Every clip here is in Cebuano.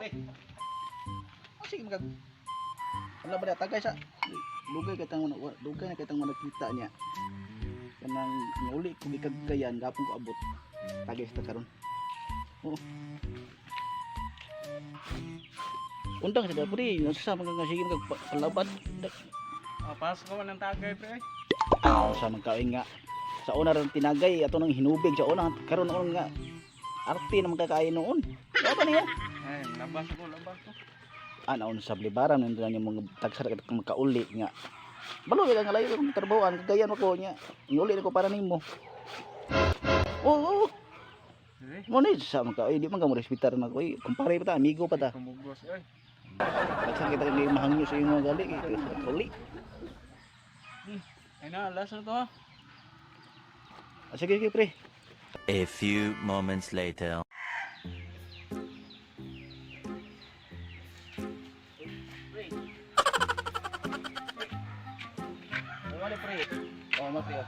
Pre. Oh, sige magag. Wala ba na tagay sa lugay kay tang lugay na kay tang nakita niya. Kanang uli ko gikagkayan gapon ko abot. Tagay sa karon. Oo. Undang sa pre, nasa mga nga sige magpalaban. Ah, pasok ko ng tagay, pre. Ah, sa magkain nga. Sa una ron tinagay ato nang hinubig sa una karon noon nga arte na magkakain noon. Wa ba niya? Ay, labas ko, labas ko. Ana on sa blibaran nandun yung mga tagsara ka makauli nga. Balo ka nga layo kong trabahoan kagayan ko niya. Iuli ko para nimo. Oo. Oh, Dire. Mo ni sa mga ay di man ka mo respetar na ko. Eh, kumpare pa ta, amigo pa ta. Kumugos, oy. Tagsa kita kay mahangyo sa imo gali uli. Ay na, last na to ha. Ah, sige sige pre. A few moments later. Pre. Wala pre. Oh, ma pre.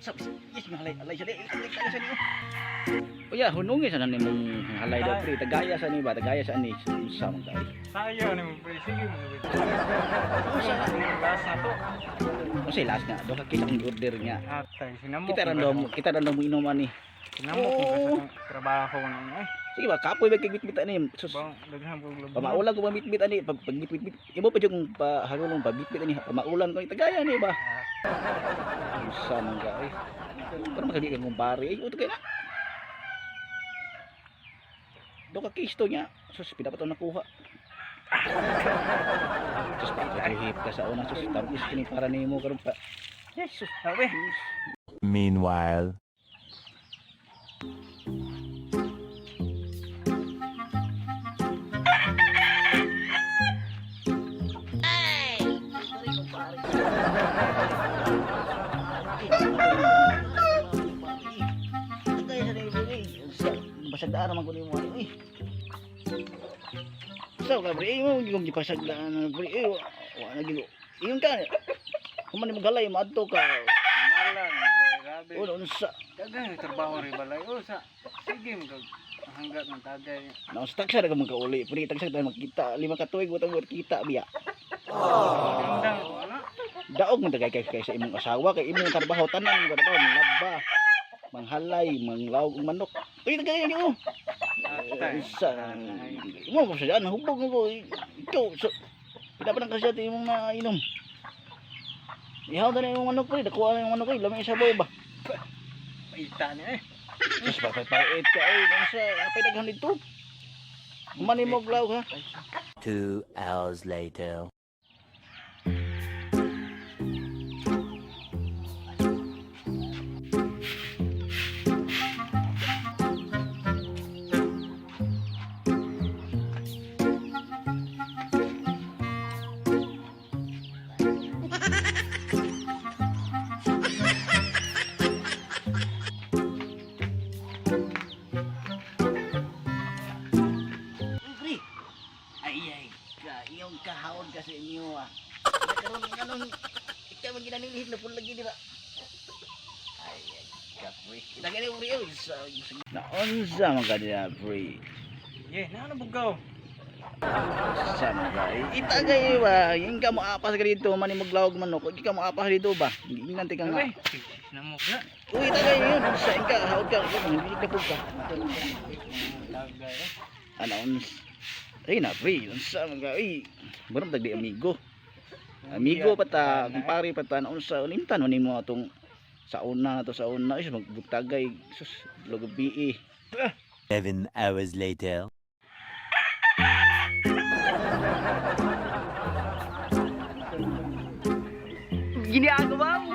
Sab, yes, mahalay, alay siya, alay siya niyo. Uya, hunungi sa nan nimong halay daw pre, tagaya sa ni ba, tagaya sa ni sa man kay. Sayo ni mo, pre. Sige mo. Usa last na to. Unsay last nga, do ka kita ang order niya. Atay, sinamo. Kita random mo inom ani. Sinamo ko Oo. sa trabaho na eh. Sige ba, kapoy ba kay bitbit ani. Sus, Bang, daghan ko global. pamaulan ko bitbit ani, pag pagbitbit imo pa jud pa halulong pa bitbit ani, pamaulan ko tagaya ni ba. Unsa man ka eh. Pero makagi kang kumpare, ay uto kay na. Do ka kisto niya. Sus, pila pa to nakuha. Sus, pagkatuhip ka sa una. Sus, tapos kini para nimo karon pa. Jesus, Sabi. Meanwhile. Tagay sa nimo eh. Basag daan naman ko nimo ano eh. So, ka pre, eh, mo yung gipasag daan na pre. Eh, wa na gilo. Iyon ka. Human mo galay maadto ka. Mala, pre. Grabe. Uno unsa. Daghan yung trabaho rin balay. Usa. Sige mo kag hanggat ng tagay. Naustak siya na ka magkauli. Pre, tagsa tayo magkita. 5 ka tuig, wala mo kita biya. Undang ko ana. Daog man tagay kay kay sa imong asawa kay imong trabaho tanan imong trabaho manglaba, manghalay, manglawg og manok. Uy, tagay niyo. Atay. Sa mo ko sa hubog ko ikaw so pila pa nang kasya imong nainom. Ihaw na imong manok pre, dakuha na imong manok pre, lami sa ba. Paita niya eh. Mas papait ka ay nang sa apay daghan dito. Humani mo glawg ha. 2 hours later. Uy, pre. Ay, ay, ka, iyong kahaon kasi inyo ah. Karon karon ikaw man ginanilhit na pun lagi dira. Ay, ay, ka, pre. Lagi ni pre. Oy, sa Naunsa man ka dira, pre. Ye, na ano bugaw? Sa man ka. Itagay ba, yung ka mo apas ka dito, man maglawag manok. Di ka mo apas dito ba? Giingnan ka nga. Sabi. Sinamo ka. Uy, itagay yun. Sa ingka, haod ka. Hindi ka po ka. Tagay eh. Ano, ay na, pre. Unsa man ka. Uy, murag tagdi amigo. Amigo pa ta, kumpare pa ta, unsa ulimtan man nimo atong sa una to sa una is magbutagay sus lugabi eh. 7 hours later. Ginagawa mo.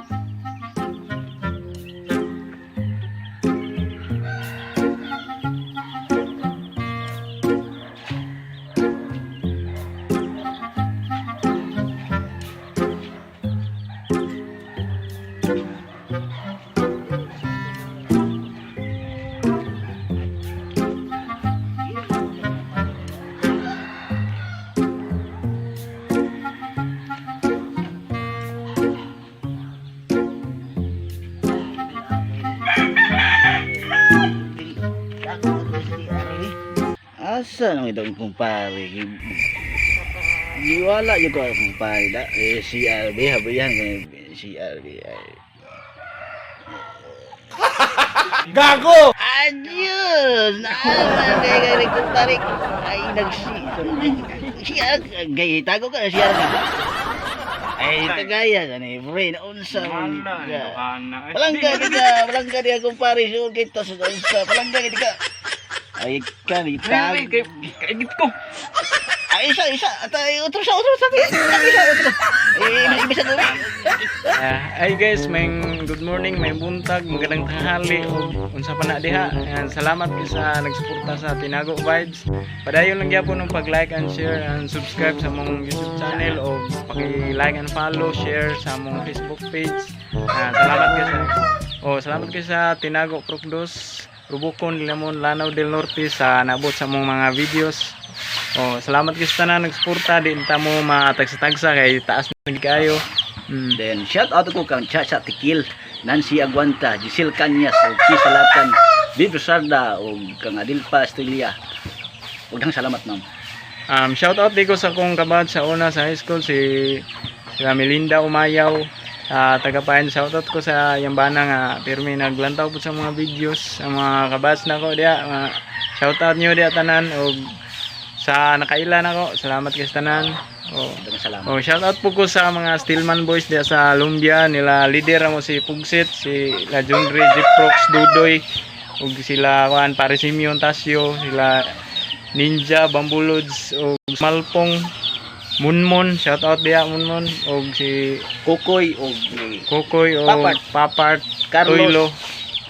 Asa nang itong kumpare? Giwala yun ko ang kumpare da. Eh, CRB, habayan kay CRB. Ay. Gago! Adios! Naaman kay kay kumpare. Ay, nagsi. CR, gay, tago ka na CR ka. Ay, tagaya sa ni pre, naunsa man Wala, ka. ana. Palangga di ka, palangga di ka kumpare, sure kita sa unsa, palangga di ka. Ay, ka ni Ay, tag. kay kaigit ko. Ay, isa, isa. At ay, otro sa, isa, otro. Eh, ibig sa tubig. Ah, ay guys, may good morning, may buntag, magandang tanghali o unsa pa na diha. Ayan, salamat kay sa nagsuporta sa Tinago Vibes. Padayon lang gyapon ng pag-like and share and subscribe sa among YouTube channel o paki-like and follow, share sa among Facebook page. Ah, salamat kay sa Oh, salamat kay sa Tinago Procdos, Rubukon, Lamon, Lanao del Norte sa nabot sa among mga videos. Oh, salamat kay sa tanan nagsuporta, di ta mo matagsa-tagsa kay taas na gid kayo. Then, shout out ko kang Chacha Tikil, Nancy Aguanta, Giselle Cañas, o Kisalatan, Bibi Sarda, o kang Adilpa Estrella. Huwag salamat, ma'am. Shout out di ko sa kong kabad sa una sa high school, si sila Melinda Umayaw, sa tagapain. Shout out ko sa Yambana nga pirmi naglantaw po sa mga videos, sa mga kabatch na ko diya, mga, shout out niyo diya tanan og sa nakaila nako, salamat kay sa tanan. Oh. Daghang salamat. Oh, shout out po ko sa mga Stillman Boys diya sa Lumbia nila, leader mo si Pugsit, si La Junri, Jiprox, Dudoy ug sila kuan Pare Simeon Tasio, sila Ninja, Bambulods ug Malpong, Munmon, shout out diya Munmon ug si Kukoy, o Kokoy ug Papart. Papart, Carlos. Toylo,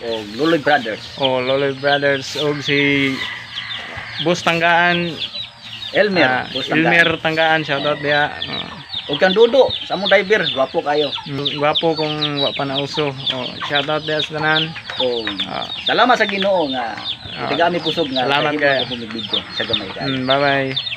o Luloy Brothers. o Loloy Brothers ug si Boss Tanggaan, Elmer, ah, Boss Tanggaan. Elmer Tanggaan, shout out diya. Oh. O kang Dudo, sa among driver, gwapo kayo. Gwapo kung wa pa nauso. Oh, shout out diya sa tanan. O, Ah, salamat sa Ginoo nga Ah. taga mi kusog nga Salamat kahimo kayo. ko video sa gamay kayo. Bye-bye.